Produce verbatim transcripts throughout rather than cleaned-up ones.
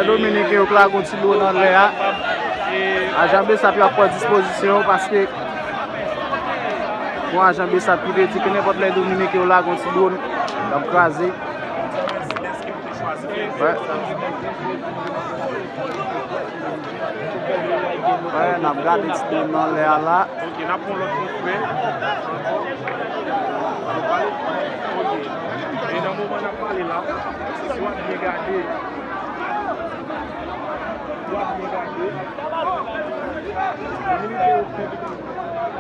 Dominiken yo k lage yon ti dwòn anlè a. Ajan BSAP yo ap pran dispozisyon yo paske gon ajan BSAP ki te di ke nenpòt lè Dominiken yo lage yon ti dwòn, y ap kraze. Wè. Wè, n ap gade ti dwòn nan anlè a la. Ok, n ap pran lòt konfrè. Nou pale. Ok. E nan moman n ap pale la, si w ap byen gade, si w ap byen gade, Dominiken yo fèk,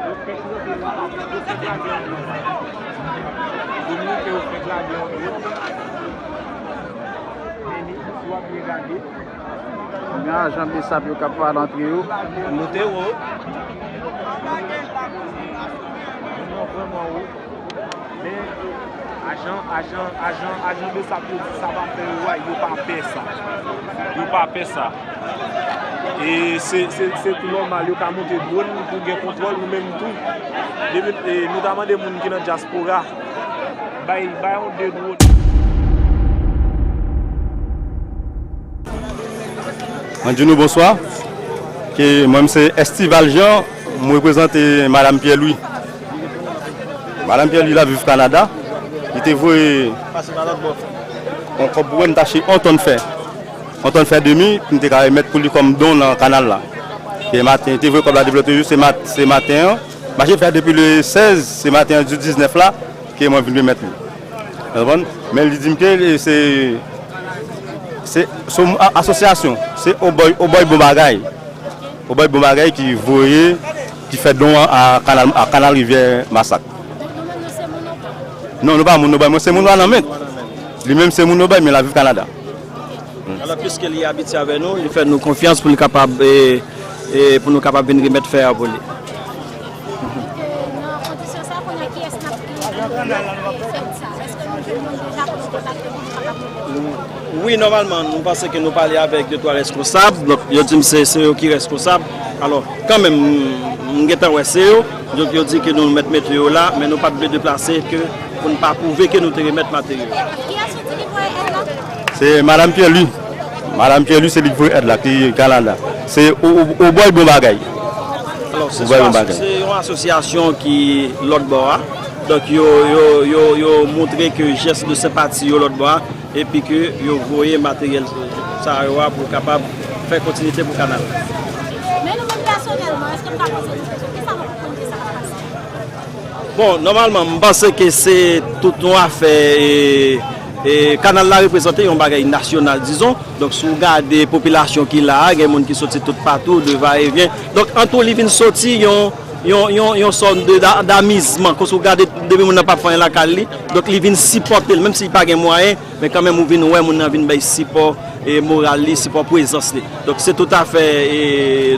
yo fèk rantre la, yo fèk lage anlè. Dominiken yo fèk lage anlè. Men si w ap byen gade, Gen ajan BSAP yo k ap pale antre yo. Moute wo. Vrèman, vrèman wo. Men ajan, ajan, ajan, ajan BSAP yo di sa va fè yo wè, yo pa pè sa. Yo pa pè sa. E se, se, se tou nòmal, yo ka monte dwòn pou gen kontwòl, nou menm tou. Depi, e, nou ta mande moun ki nan dyaspora, bay, bay yon de dwòn. Mwen di nou bonswa. Ke mwen, m se Estival Jean, m reprezante Madam Pierre Louis. Madam Pierre Louis la viv Kanada. Li te voye yon kòb pou mwen, m t achte yon tòn fè. Yon tòn fè demi, pou m te ka remèt pou li kòm don nan kanal la. Ke maten, li te voye kòb la depi lòt jou, se mat-, se maten an. M achte fè depi le sèz, se maten an, di diznèf la, ke mwen vin remèt li. Ou konprann? Men li di m ke li se, se, se yon a-, asosyasyon, se Obòy, Obòy Bon Bagay. Obòy Bon Bagay ki voye, ki fè don a, a kanal, a kanal Rivyè Masak. Donk nou menm nou se moun Obòy? Non, nou pa moun Obòy, mwen se moun Wanament. Li menm se moun Obòy, men l ap viv Kanada. Alò, piske li abitye avè nou, li fè nou konfyans pou li kapab, e, e, pou nou kapab vin remèt fè a pou li. Nan kondisyon sa, kounye a, kiyès n ap, ki, ki, ki fè sa? Èske nou jwenn moun deja pou nou kontakte pou nou kapab remèt? Wi, nòmalman, nou panse ke nou pale avèk de twa reskonsab. Donk, yo di m se, se yo ki reskonsab. Alò, kanmenm, m, m gentan wè se yo. Donk, yo di ke nou mèt mete yo la, men nou pa t vle deplase ke pou n pa pwouve ke nou te remèt materyo. Kiyès ou di ki voye èd la? Se Madam Pierre Louis. Madam Pierre Louis, se li ki voye èd la, ki Kanada. Se O-, O-, Obòy Bon Bagay. Alò, se Obòy Bon Bagay. Se yon asosyasyon ki lòt bò a. Donk, yo, yo, yo, yo montre ke jès de senpati yo lòt bò a, epi ke yo voye materyèl sa yo a pou kapab fè kontinite pou kanal la. Men nou menm pèsonèlman, èske nou ka poze nou kesyon, kisa nou konprann de sa k ap pase? Bon, nòmalman, m panse ke se tout yon afè, e, e, kanal la reprezante yon bagay nasyonal, dizon. Donk, si w gade popilasyon ki la a, gen moun ki soti tout patou, de va e vyen. Donk, an tou, li vin soti yon, yon, yon, yon sòm de, da-, damizman. Kon si w gade, depi moun nan p ap fè anyen lakay li, donk, li vin sipòte l, menm si l pa gen mwayen, men kanmenm, ou vin wè moun nan vin bay sipò, e, moral li, sipò prezans li. Donk, se toutafè, e,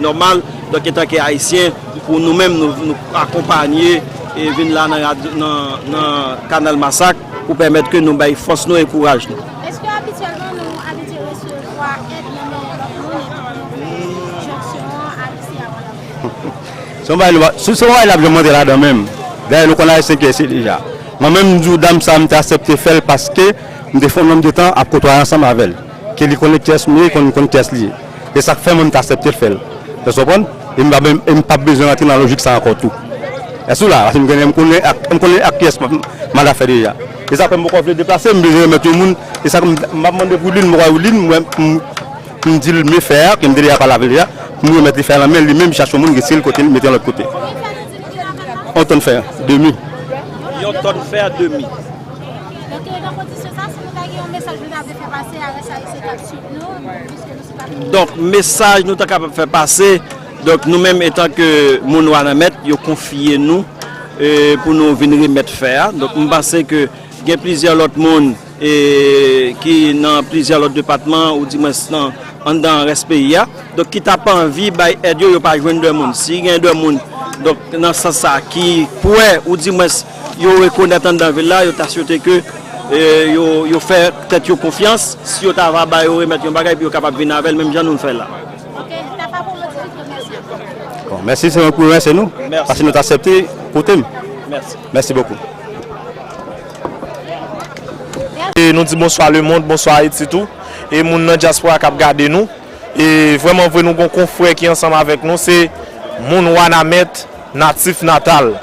nòmal, donk, antanke Ayisyen, pou nou menm, nou, nou akonpanye, e, vin la nan rad-, nan, nan Kanal Masak pou pèmèt ke nou bay fòs nou e kouraj nou. Èske abityèlman nou abitye resevwa èd nan men lòt moun epi nou fè jonksyon an al isi a Wanament? Se yon bagay nou pa, se, se yon bagay n ap janm rantre ladan menm. Dayè, nou konn Ayisyen ki ese deja. Mwen menm, m di w, dam sa, m te aksepte fè l paske m te fè yon nonb de tan ap kotwaye ansanm avè l. Ke li konnen kiyès m ye, li konn, konn kiyès li ye. Se sa k fè mwen m t aksepte l fè l. Èske w konprann? E m pa, e m p ap bezwen rantre nan lojik sa ankò tou. Èske w la? Paske m konnen, m konnen ak, m konnen ak kiyès m, m al afè deja. Se sa k fè m poko vle deplase, m bezwen remèt yon moun. Se sa k m, m ap mande pou li, m poko li, m, m, m di l men fè a, ke m te deja pale avè l deja, pou m remèt li fè a nan men l, li menm li chache yon moun, resi l kote l, mete yon lòt kote. Yon tòn fè, demi. Yon tòn fè, demi. Donk, nan kondisyon sa, si nou ta gen yon mesaj nou ta vle fè pase a rès ayisyen k ap swiv nou, piske nou se pa moun. Donk, mesaj nou ta kapab fè pase, donk, nou menm, etanke moun Wanament, yo konfye nou, e, pou nou vin remèt fè a. Donk, m panse ke gen plizyè lòt moun, e, ki nan plizyè lòt depatman, oudimwens nan, anndan rès peyi a. Donk, ki t ap anvi bay èd yo, yo pa jwenn de moun. Si gen de moun, donk, nan sans sa, ki prè, oudimwens, yo rekonèt anndan vil la, yo ta swete ke, e, yo, yo fè tèt yo konfyans. Si yo ta va ba yo remèt yon bagay, epi yo kapab vin avè l, menm jan nou fè l la. Ok, Tafa Promo T V, mèsi ankò. Bon, mèsi, se mwen pou remèsye nou. Mèsi. Paske nou t aksepte koute m. Mèsi. Mèsi bokou. E nou di bonswa lemonn, bonswa Ayiti tou. e moun nan dyaspora k ap gade nou. E vrèman vre, nou gon konfrè ki ansanm avèk nou, se moun Wanament, natif natal.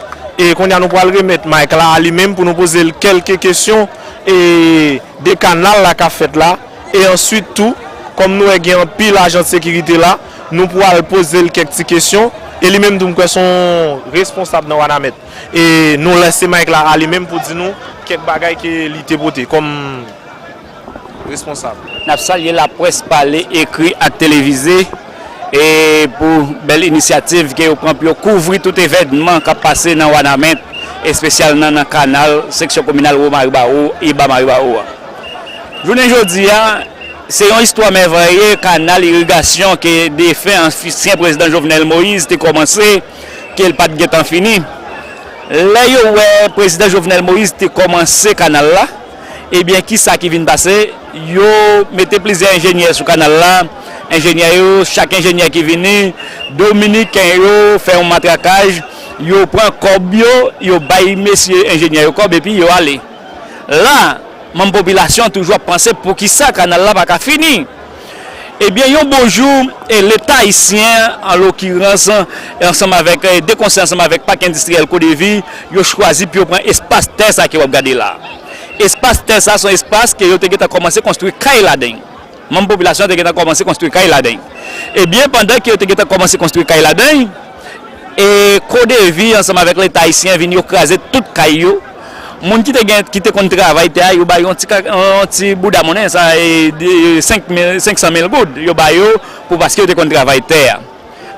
E kounye a, nou pral remèt mic la a li menm pou nou poze l kèlke kesyon, e, de kanal la k ap fèt la. E answit tou, kòm nou wè gen anpil ajan de sekirite la, nou pral poze l kèk ti kesyon. E li menm tou, m kwè se yon responsab nan Wanament. E nou lese mic la a li menm pou di nou kèk bagay ke li te pote kòm responsab. N ap salye laprès pale, ekri ak televize, e pou bèl inisyativ ke yo pran pou yo kouvri tout evènman k ap pase nan Wanament, espesyalman nan kanal seksyon kominal Wo Maribawo e Ba Maribawo a. Jounen jodi a, se yon istwa mèveye kanal irigasyon ke defen ansyen prezidan Jovenel Moïse te kòmanse, ke l pa t gentan fini. Lè yo wè prezidan Jovenel Moïse te kòmanse kanal la, ebyen, ki sa ki vin pase? Yo mete plizyè enjenyè sou kanal la. Enjenyè yo, chak enjenyè ki vini, Dominiken yo fè yon matrakaj, yo pran kòb yo, yo bay mesye enjenyè yo kòb, epi yo ale. La, manm popilasyon an toujou ap panse poukisa kanal la pa ka fini. Ebyen, yon bon jou, e Leta ayisyen, an lokirans, e ansanm avèk, e, de konsèy ansanm avèk Pak Endistriyèl Kodevi, yo chwazi pou yo pran espas tè sa ke w ap gade la. Espas tè sa se yon espas ke yo te gentan kòmanse konstwi kay ladan l. Manm popilasyon an te gentan kòmanse konstwi kay ladan l. Ebyen, pandan ke yo te gentan kòmanse konstwi kay ladan l, e Kodevi ansanm avèk Leta ayisyen vin yo kraze tout kay yo. Moun ki te gen, ki te konn travay tè a, yo ba yo yon ti ka, yon ti bouda monnen, sa e de, senk mil, senk san mil goud, yo ba yo pou paske yo te konn travay tè a.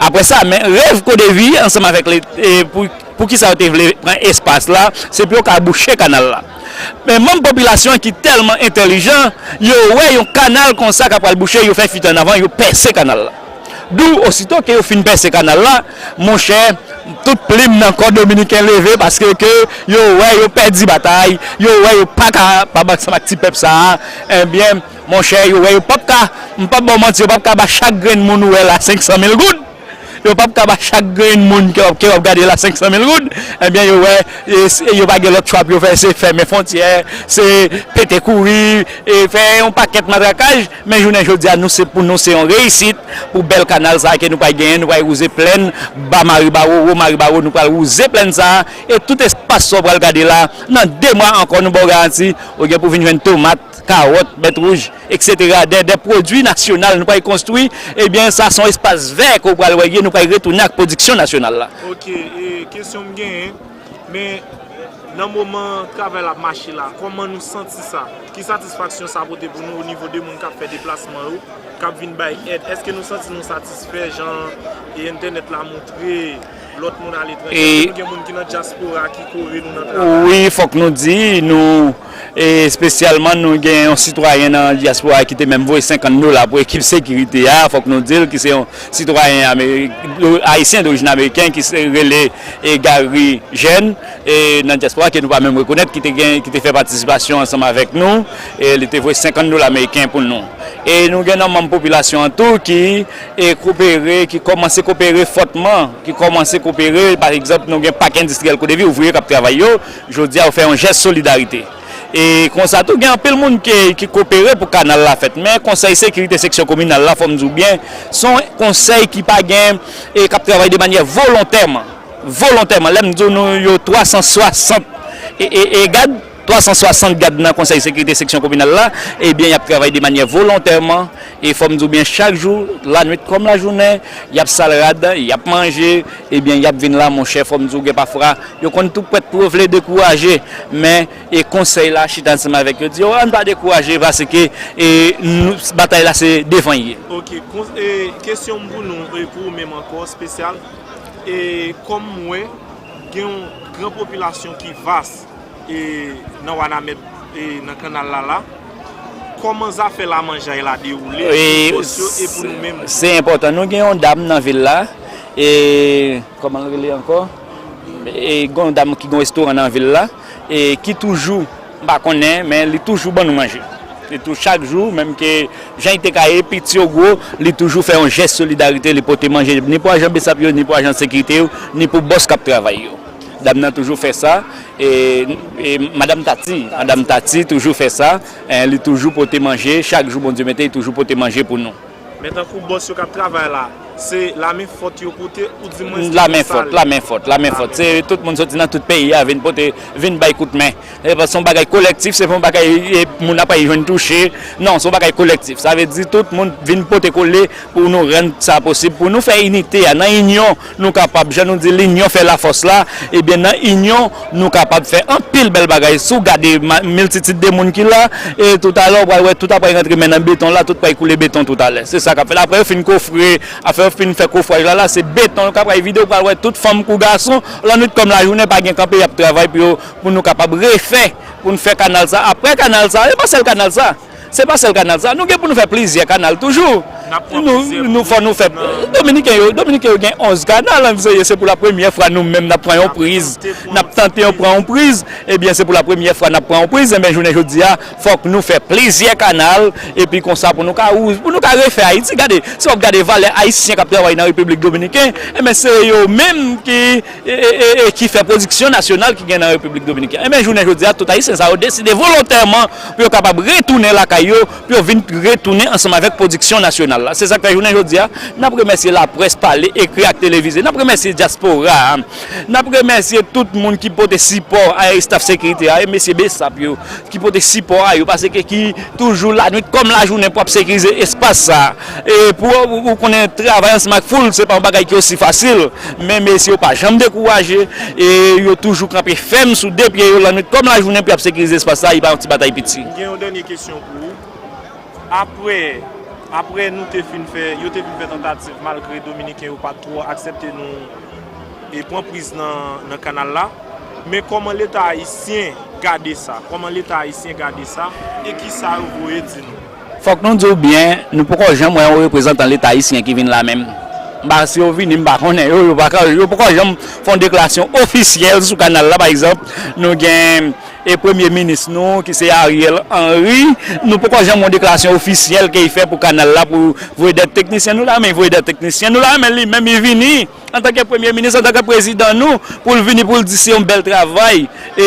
Apre sa, men rèv Kodevi ansanm avèk le, e pou, pou kisa yo te vle pran espas la, se pou yo ka bouche kanal la. Men manm popilasyon ki tèlman entèlijan, yo wè yon kanal konsa k ap pral bouche, yo fè fite ann avan, yo pèse kanal la. Dou, osito ke yo fin pèse kanal la, monchè, tout plim nan kò Dominiken leve paske ke yo wè yo pèdi batay, yo wè yo pa ka, pa ansanm ak ti pèp sa a, ebyen, monchè, yo wè yo p ap ka, m p ap ba w manti, yo p ap ka ba chak grenn moun ou wè la senk san mil goud. Yo p ap ka ba chak grenn moun ke w ap, ke w ap gade la senk san mil goud. Ebyen, yo wè, e, s-, e yo pa gen lòt chwa pou yo fè, se fèmen fwontyè, se pete kouri, e fè yon pakèt matrakaj. Men jounen jodi a, nou se, pou nou, se yon reyisit pou bèl kanal sa a ke nou pral genyen. Nou pral wouze plèn Ba Maribawo, Wo Maribawo, nou pral wouze plèn sa a. E tout espas sa w pral gade la, nan de mwa ankò, nou ba w garanti, ou gen pou vin jwenn tomat, kawòt, bèt wouj, eksetera. De, de pwodui nasyonal nou pral konstwi, ebyen, sa se yon espas vè ke w pral wè ye, nou pral retounen ak pwodiksyon nasyonal la. Ok, e kesyon m genyen, men nan moman travay la ap mache la, kòman nou santi sa? Ki satisfaksyon sa pote pou nou o nivo de moun k ap fè deplasman yo, k ap vin bay èd? Èske nou santi nou satisfè jan e entènèt la montre lòt moun aletranje? Èske nou gen moun ki nan dyaspora ki kore nou nan travay? Wi, fòk nou di, nou, e espesyalman, nou gen yon sitwayen nan dyaspora ki te menm voye senkant dola pou ekip sekirite a, fòk nou di l, ki se yon sitwayen Ameri-, ayisyen dorijin ameriken ki se rele, e, Gary Jeune, e, nan dyaspora ke nou pa menm rekonèt, ki te gen, ki te fè patisipasyon ansanm avèk nou, e li te voye senkant dola ameriken pou nou. E nou gen nan manm popilasyon an tou ki, e, kopere, ki kòmanse kopere fòtman, ki kòmanse kopere, pa egzanp, nou gen Pak Endistriyèl Kodevi, ouvriye k ap travay yo, jodi a, yo fè yon jès solidarite. E konsa tou, gen anpil moun ki, ki kopere pou kanal la fèt. Men konsèy sekirite seksyon kominal la, fò m di w byen, se yon konsèy ki pa gen, e k ap travay de manyè volontèman. Volontèman. Lè m di w nou yo twa san swasant e, e, e gad, twa san swasant gad nan konsèy sekirite seksyon kominal la, ebyen, y ap travay de manyè volontèman. E fò m di w byen, chak jou, lannuit kòm lajounen, y ap sal rad, y ap manje, ebyen, y ap vin la, monchè, fò m di w gen pafwa, yo konn tou prèt pou yo vle dekouraje, men, e konsèy la chita ansanm avèk yo, di yo, ann pa dekouraje, paske, e, nou, batay la se devan l ye. Ok, kon-, e, kesyon m pou nou, e, pou ou menm ankò, espesyal, e, kòm mwen, gen yon gran popilasyon ki vas, e, nan Wanament, e, nan kanal la la. Kòman zafè lamanjay la dewoule pou bòs yo e pou nou menm tou? Se enpòtan. Nou gen yon dam nan vil la, e, kòman l rele ankò? E, gen yon dam ki gen yon restoran nan vil la, e, ki toujou, m pa konnen, men li toujou ban nou manje. Li tou, chak jou, menm ke jan li te ka ye, piti ou gwo, li toujou fè yon jès solidarite, li pote manje ni pou ajan besap yo, ni pou ajan sekirite yo, ni pou bòs k ap travay yo. Dam nan toujou fè sa. E, e madanm Tati, madanm Tati toujou fè sa. En, li toujou pote manje. Chak jou Bondye mete, li toujou pote manje pou nou. Men tankou bòs yo k ap travay la, se lamen fòt yo pote, oudimwens ki fè sal? Lamen fòt, lamen fòt, lamen fòt. Se tout moun soti nan tout peyi a vin pote, vin bay kout men. Se pa, se yon bagay kolektif, se pa yon bagay, e, moun ap al jwenn touche. Non, se yon bagay kolektif. Sa vle di tout moun vin pote kole pou nou rann sa posib, pou nou fè inite a. Nan inyon, nou kapab, jan nou di, linyon fè lafòs la, ebyen, nan inyon, nou kapab fè anpil bèl bagay. Si w gade ma-, miltitid de moun ki la, e toutalè, w pral wè tout ap rantre men nan beton la, tout pral koule beton toutalè. Se sa k ap fèt. Apre yo fin kofre, apre yo fin fè kofraj la, la, se beton yo k ap vide, w pral wè tout fanm kou gason, lannwit kòm lajounen, pa gen kanpe, y ap travay pou yo, pou nou kapab refè, pou n fè kanal sa. Apre kanal sa, e pa sèl kanal sa. Se pa sèl kanal sa. Nou gen pou nou fè plizyè kanal toujou. N ap pran Nou, plizyè nou fò nou fè. Dominiken yo, Dominiken yo gen onz kanal, an serye, se pou la premyè fwa nou menm n ap pran yon priz. N ap tante yon pran yon priz. Ebyen, se pou la premyè fwa n ap pran yon priz. Ebyen, jounen jodi a, fòk nou fè plizyè kanal. Epi konsa pou nou ka, pou nou ka refè Ayiti. Gade, si w ap gade valè Ayisyen k ap travay nan Repiblik Dominiken, ebyen, se yo menm ki e, e, e, e ki fè pwodiksyon nasyonal ki gen nan Repiblik Dominikèn. Ebyen, jounen jodi a, tout Ayisyen sa yo deside volontèman pou yo kapab retounen lakay yo, pou yo vin retounen ansanm avèk pwodiksyon nasyonal la. Se sa k fè jounen jodi a, n ap remèsye laprès pale, ekri ak televize. N ap remèsye dyaspora a. N ap remèsye tout moun ki pote sipò a estaf sekirite a, e mesye Besap yo, ki pote sipò a yo, paske ki toujou lanwit kòm lajounen pou ap sekirize espas sa a. E pou ou, ou konnen travay ansanm ak foul, se pa yon bagay ki osi fasil. Men mesye yo pa janm dekouraje, e yo toujou kanpe fèm sou de pye yo lanwit kòm lajounen pou y ap sekirize espas sa a, li pa yon ti batay piti. M gen yon dènye kesyon pou ou. Apre, apre nou te fin fè, yo te fin fè tantativ, malgre Dominiken yo pa t twò aksepte nou e pran priz nan, nan kanal la. Men kòman Leta ayisyen gade sa? Kòman Leta ayisyen gade sa? E kisa yo voye di nou? Fòk nou di w byen, nou poko janm wè yon reprezantan Leta ayisyen ki vin la menm. M pa, si yo vini, m pa konnen yo, yo pa ka, yo poko janm fè yon deklarasyon ofisyèl sou kanal la, pa egzanp, nou gen, e, premye minis nou, ki se Ariel Henry, nou poko janm wè yon deklarasyon ofisyèl ke l fè pou kanal la, pou voye dèt teknisyen nou la, men voye dèt teknisyen nou la, men li menm, li vini. Antanke premye minis, antanke prezidan nou, pou l vini, pou l di se yon bèl travay, e,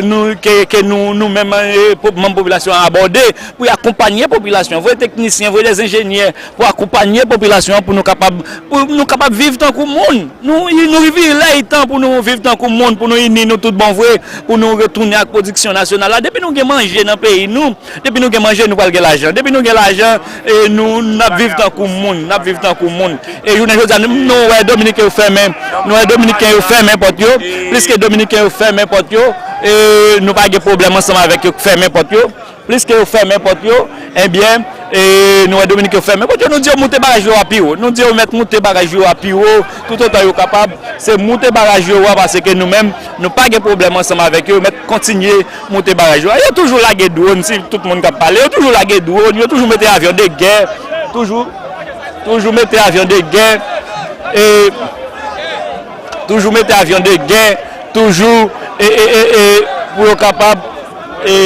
nou, ke, ke nou, nou menm, e, po-, manm popilasyon an abòde, pou y akonpanye popilasyon, voye teknisyen, voye dè enjenyè, pou akonpanye popilasyon an, pou nou kapab, pou nou kapab viv tankou moun. Nou, nou rive lè e tan pou nou viv tankou moun, pou nou ini nou tout bon vre, pou nou retounen ak pwodiksyon nasyonal la. Depi nou gen manje nan peyi nou, Depi nou gen manje, nou pral gen lajan. Depi nou gen lajan, e nou, n ap viv tankou moun, n ap viv tankou moun. E jounen jodi a, nou, nou wè Dominiken yo fèmen, nou wè Dominiken yo fèmen pòt yo, pliske Dominiken yo fèmen pòt yo, e nou pa gen pwoblèm ansanm avèk yo k fèmen pòt yo, pliske yo fèmen pòt yo, ebyen, e nou wè Dominiken yo fèmen pòt yo, nou di yo moute baraj yo a pi wo, nou di yo mèt moute baraj yo a pi wo, toutotan yo kapab, se moute baraj yo a, paske nou menm, nou pa gen pwoblèm ansanm avèk yo, yo mèt kontinye moute baraj yo. Yo toujou lage dwòn, si tout moun k ap pale, yo toujou lage dwòn, yo toujou mete avyon de gè, toujou, toujou mete avyon de gè, e, toujou mete avyon de gè, toujou, e, e, e, e, pou yo kapab, e,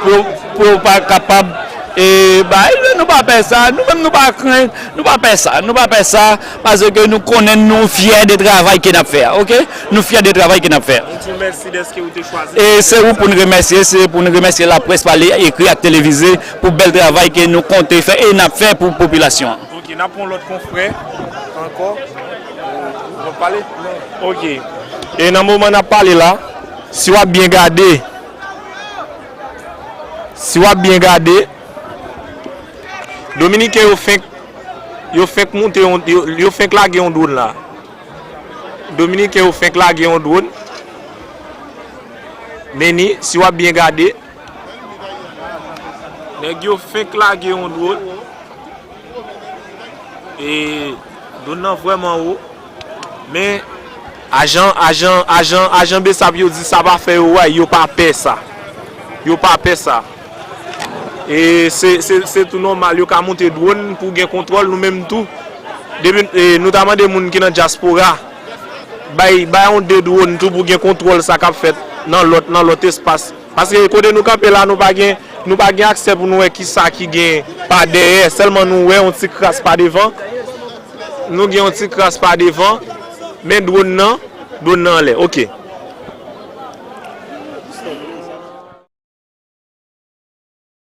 pou yo, pou yo pa kapab, e, bay, nou pa pè sa, nou menm nou pa krenn, nou pa pè sa, nou pa pè sa, paske nou konnen nou fyè de travay ke n ap fè a, oke? Nou fyè de travay ke n ap fè a. Nou di w mèsi dèske ou te chwazi. E se ou pou n remèsye, se pou n remèsye laprès pale, ekri ak televize pou bèl travay ke nou konte fè e n ap fè pou popilasyon an. Ok, n ap pran lòt konfrè ankò. W ap pale? Ok. E nan moman n ap pale la, si w ap byen gade, si w ap byen gade, Dominiken yo fenk, yo fenk moute yon, yo, yo fenk lage yon dwòn la. Dominiken yo fenk lage yon dwòn. Men ni, si w ap byen gade, nèg yo fenk lage yon dwòn. E dwòn nan vrèman wo. Men, ajan, ajan, ajan, ajan Besap yo di sa pa fè yo wè, yo pa pè sa. Yo pa pè sa. E se, se, se tou nòmal, yo ka moute dwòn pou gen kontwòl, nou menm tou. Depi, e, nou ta mande moun ki nan dyaspora, bay, bay yon de dwòn tou pou gen kontwòl sa k ap fèt nan lòt, nan lòt espas. Paske kote nou kanpe la, nou pa gen, nou pa gen aksè pou nou wè kisa ki gen pa dèyè. Sèlman nou wè yon ti kras pa devan. Nou gen yon ti kras pa devan. Men dwòn nan, dwòn nan anlè. Ok.